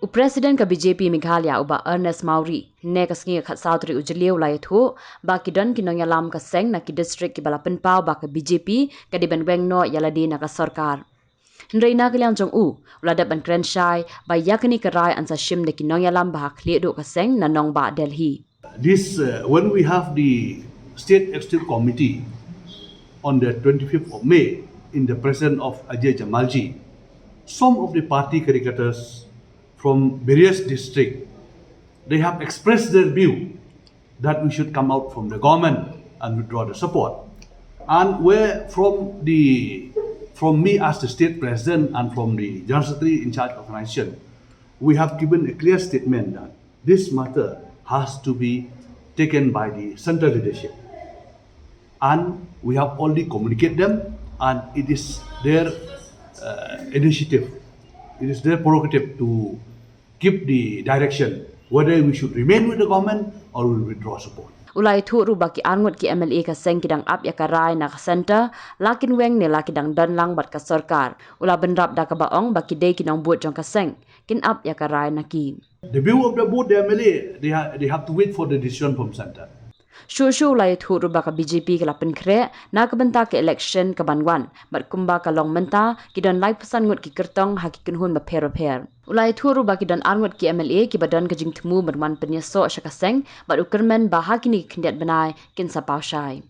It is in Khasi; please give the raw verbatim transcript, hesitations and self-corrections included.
U President ka B J P Meghalaya u Bah Ernest Mawrie, ne ka sngi ka khatsaw tarik u Jylliew u la ïathuh ba ki don ki nongïalam ka seng na ki district kiba la pynpaw ba ka B J P ka dei ban weng noh ïa lade na ka sorkar. Hynrei na ka liang jong u, u la dep ban kren shai ba ïa kane ka rai yn sa shim da ki nongïalam ba ha khlieh duh ka seng na nongbah Delhi. This, uh, when we have the State Executive Committee on the twenty-fifth of May in the presence of Ajay Jamalji, some of the party caricatures from various districts, they have expressed their view that we should come out from the government and withdraw the support. And where from the from me as the state president and from the general secretary in charge of organization, we have given a clear statement that this matter has to be taken by the central leadership. And we have already communicated them, and it is their uh, initiative, it is their prerogative to give the direction whether we should remain with the government or we withdraw support. U la ïathuh ruh ba ki arngut ki M L A ka seng ki dang ap ïa ka rai na ka centre, la kin weng ne la ki dang don lang bad ka sorkar. U la bynrap da kaba ong ba ki dei ki nongbud jong ka seng, kin ap ïa ka rai na ki. The view of the board, the M L A, they, ha- they have to wait for the decision from centre. Shuh shuh u la ïathuh ruh ba ka B J P ka la pynkhreh na ka bynta ka election ka ban wan, bad kumba ka long mynta, ki don laiphew san ngut ki kyrtong ha ki kynhun bapher bapher. U la ïathuh ruh ba ki don arngut ki M L A kiba don ka jingthmu ban wan pynïasoh sha ka seng, bad u kyrmen ba ha kine ki khyndiat bnai kin sa paw shai.